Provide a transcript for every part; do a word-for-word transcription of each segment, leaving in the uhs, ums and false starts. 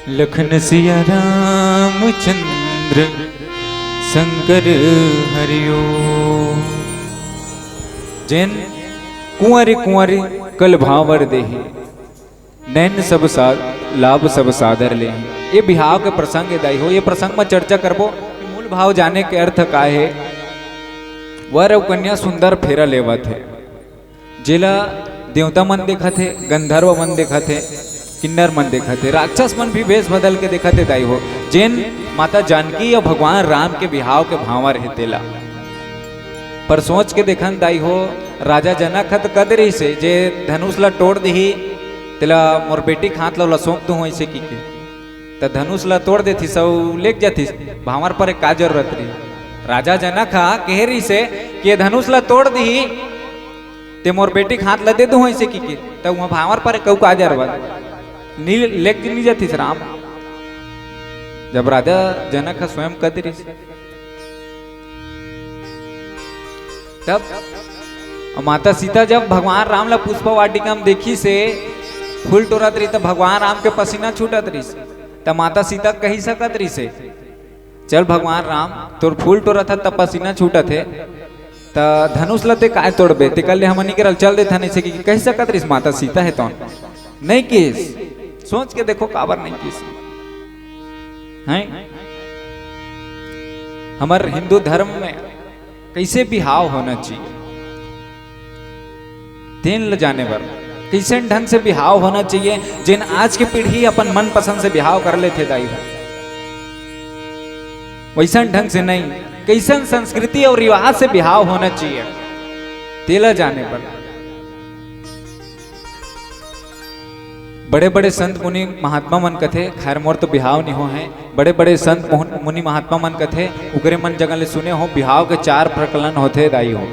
लखन सिया रामचंद्र शंकर हरिओ। जेन कुंवरी कुंवरी कल भांवर देहे, नैन सब सा-, लाभ सब सादर ले। ये बिहाव के प्रसंग हे दाई हो, ये प्रसंग में चर्चा करबो कि मूल भाव जाने के अर्थ का हे। वर अउ कन्या सुंदर फेरा लेवत हे, जेला देवता मन देखत हे, गंधर्व मन देखत हे, किन्नर मन देखत हे, राक्षस मन भी भेष बदल के देखत हे दाई हो। जेन माता जानकी अउ भगवान राम के बिहाव के भांवर हे तेला। पर सोच के देखन दाई हो, राजा जनक ह त कद रहिसे, जे धनुष ला तोड़ दिही, तेला मोर बेटी के हाथ ला ओला सौंप दूं अइसे कहिके। त धनुष ला तोड़ देथिस अउ लेग जाथिस, भांवर पर का जरूरत रही? राजा जनक ह कहे रहिसे कि ये धनुष ला तोड़ दिही, ते मोर बेटी के हाथ ला दे दूं अइसे कहिके, त उहां भांवर पर कऊ का जरूरत? नी लेग नी जाथिस राम। जब राजा जनक ह स्वयं कद रहिसे, तब माता सीता जब भगवान राम ला पुष्पा वाटिका में देखिसे फूल टोरत रहिस, त भगवान राम के पसीना छूटत रहिस, त माता सीता कहि सकत रहिसे, "चल भगवान राम, तोर फूल टोरत हे, त पसीना छूटत हे, त धनुष ला ते काय तोड़बे, ते कर ले हमन इकरा ल चल देथन," अइसे कहिके कहि सकत रहिस माता सीता हे तौन। नहीं किस, सोच के देखो काबर नहीं किस। हैं? हमर हिंदू धर्म में कइसे बिहाव होना चाहिए, तेन ल जाने बर, कइसन ढंग से बिहाव होना चाहिए, जेन आज के पीढ़ी अपन मनपसंद से बिहाव कर लेथे दाई हो, वइसन ढंग से नहीं, कइसन संस्कृति अउ रिवाज से बिहाव होना चाहिए, तेला जाने बर। बड़े-बड़े संत मुनि महात्मा मन कथे, खैर मोर तो बिहाव नहीं हो है, बड़े-बड़े संत मुहन-, मुनि महात्मा मन कथे, उकरे मन जगह ले सुने हो, बिहाव के चार प्रकरण होथे दाई हो।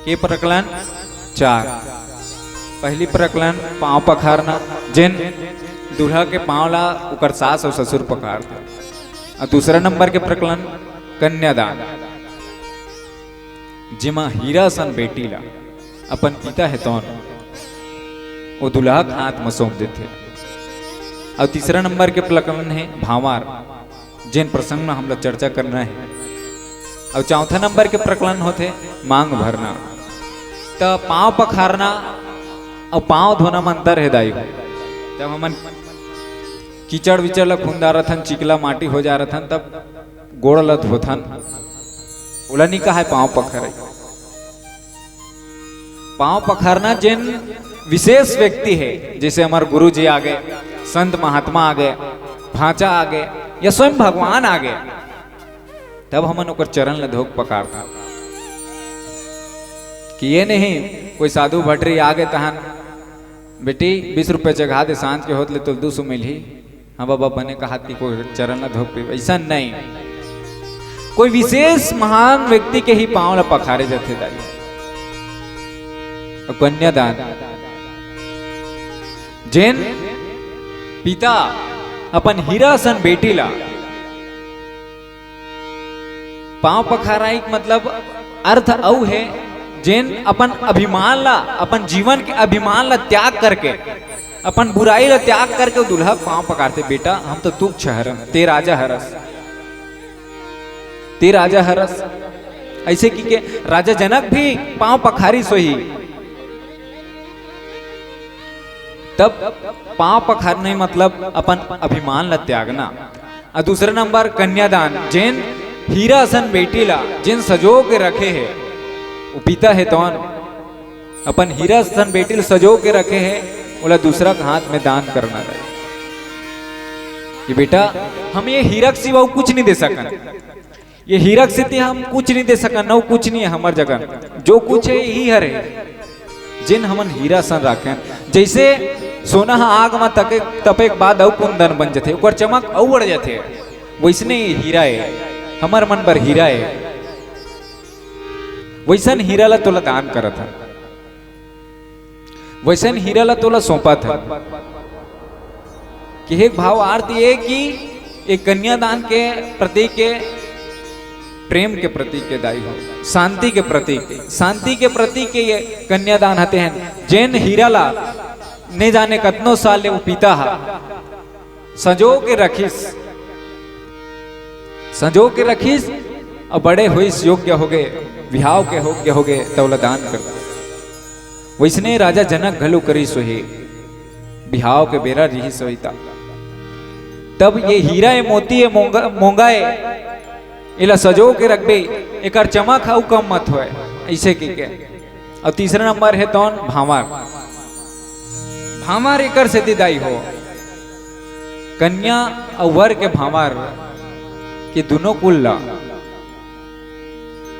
के प्रकरण? चार। पहली प्रकरण पांव पखारना, जेन दूल्हा के पांव ला उकर सास अउ ससुर पखारथे। अउ दूसरा नंबर के प्रकरण कन्यादान, जेमा हीरा सन बेटी ला अपन पिता हे तौन ओ दुल्हा के हाथ म सौंप देथे। अउ तीसरा नंबर के प्रकरण हे भांवर, जेन प्रसंग म हमला चर्चा करना हे। अउ चौथा नंबर के प्रकरण होथे मांग भरना। त पांव पखारना अउ पांव धोना म अंतर हे दाई हो। जब हमन कीचड़ विचड़ ला खुंदा रथन, चिकला माटी हो जा रथन, तब गोड़ ला धोथन, ओला नी कहाय पांव पखरई। पांव पखारना जेन विशेष व्यक्ति हे, जइसे हमर गुरु जी आगे, संत महात्मा आगे, भांचा आगे, या स्वयं भगवान आगे, तब हमन ओकर चरण ल धोक पखारथन। कि ये नहीं कोई साधु भटरी आगे तहन, "बेटी, बीस रुपया चघा दे, सांझ के होत ले तोला दू सौ मिलही।" हाँ बाबा, बने कहात कि कोई चरण ला धोक पीबे, अइसन नहीं। कोई विशेष महान व्यक्ति के ही पांव ला पखारे जाथे दाई। अउ कन्यादान, जेन पिता अपन हीरा सन बेटी ला पांव पखारई के मतलब अर्थ अउ हे, जेन अपन अभिमान ला, अपन जीवन के अभिमान ला त्याग करके, अपन बुराई ला त्याग करके ओ दुल्हा के पांव पखारथे, "बेटा, हम तो तुच्छ हरन, ते राजा हरस, ते राजा हरस।" अइसे कहिके राजा जनक भी पांव पखारिस होही। तब पांव पखारना मतलब अपन अभिमान ला त्यागना। अउ दूसरा नंबर कन्यादान, जेन हीरा असन बेटी ला जेन सजो के रखे हे, ओ पिता हे तौन अपन हीरा असन बेटी ला सजो के रखे हे, ओला दूसरा के हाथ में दान करना रहे। कि बेटा, हम ये हीरा के सिवा अउ कुछ नहीं दे सकन, ये हीरा के सेती हम कुछ नहीं दे सकन, अउ कुछ नहीं हे हमर जगह, जो कुछ हे यही हरे। जेन हमन हीरा सन राखेन, जइसे सोना ह आग म तके, तपे के बाद अउ कुंदन बन जथे, ओकर चमक अउ बढ़ जथे, वइसने ये हीरा ए, हमर मन बर हीरा ए, वइसन हीरा ला तोला दान करत हन, वइसन हीरा ला तोला सौंपत हन। कि हे भाव आरती ये कि एक कन्यादान के प्रतीक के, प्रेम के प्रतीक के दाई हो, शांति के प्रतीक, शांति के प्रतीक के ये कन्यादान हते हैं। जेन हीरा ला ने जाने कतनो साल ले वो पिता हा, सजो के रखिस, सजो के रखिस, अउ बड़े होइस, योग्य होगे, बिहाव के योग्य होगे, त ओला दान कर दिस। वइसने राजा जनक घलो करिस होही, बिहाव के बेरा रिहिस होही त। तब ये हीरा, ये मोती, ये मोंगा, मोंगा ए, एला सजो के रखबे, एकर चमक ह अउ कम मत होय, अइसे कहिके। अउ तीसरा नंबर हे तौन भांवर। भांवर एकर सेती दाई हो, कन्या अउ वर के भांवर, के दुनों कुल ला।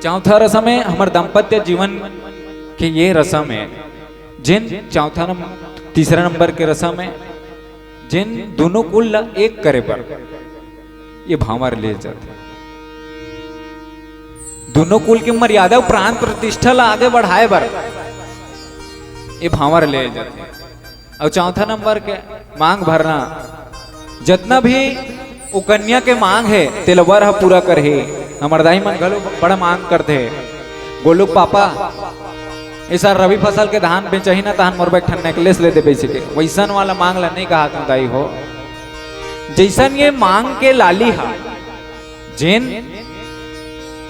चौथा रसम हे हमर दाम्पत्य जीवन के ये रसम हे, जेन चौथा नंबर, तीसरा नंबर के रसम हे, जेन दुनों कुल ला एक करे बर ये भांवर ले जाथे। दुनों कुल के मर्यादा अउ प्राण प्रतिष्ठा ला आगे बढ़ाए बर ये भांवर ले जाथे। अउ चौथा नंबर के मांग भरना, जतना भी ओ कन्या के मांग हे, तेला वर ह पूरा करही। हमर दाई मन घलो बड़ा मांग करथे, गोलू पापा, ए साल रबी फसल के धान बेचही ना, तहन मोर बर एक ठन नेकलेस ले देबे, अइसे के। वइसन वाला मांग ला नइ कहत हंव दाई हो। जइसन ये मांग के लाली हा, जेन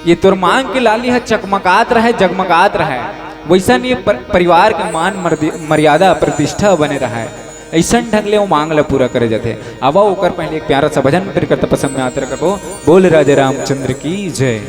ये तोर मांग के लाली हा चकमकात रहय, जगमगात रहय, वइसन ये पर-, परिवार के मान मर्दि-, मर्यादा, प्रतिष्ठा बने रहय। अइसन ढंग ले वो मांग ला पूरा करे जाथे। आवा, ओकर पहले एक प्यारा सा भजन फिर करता पसंद में आते रखबो। बोल राजा रामचंद्र की जय।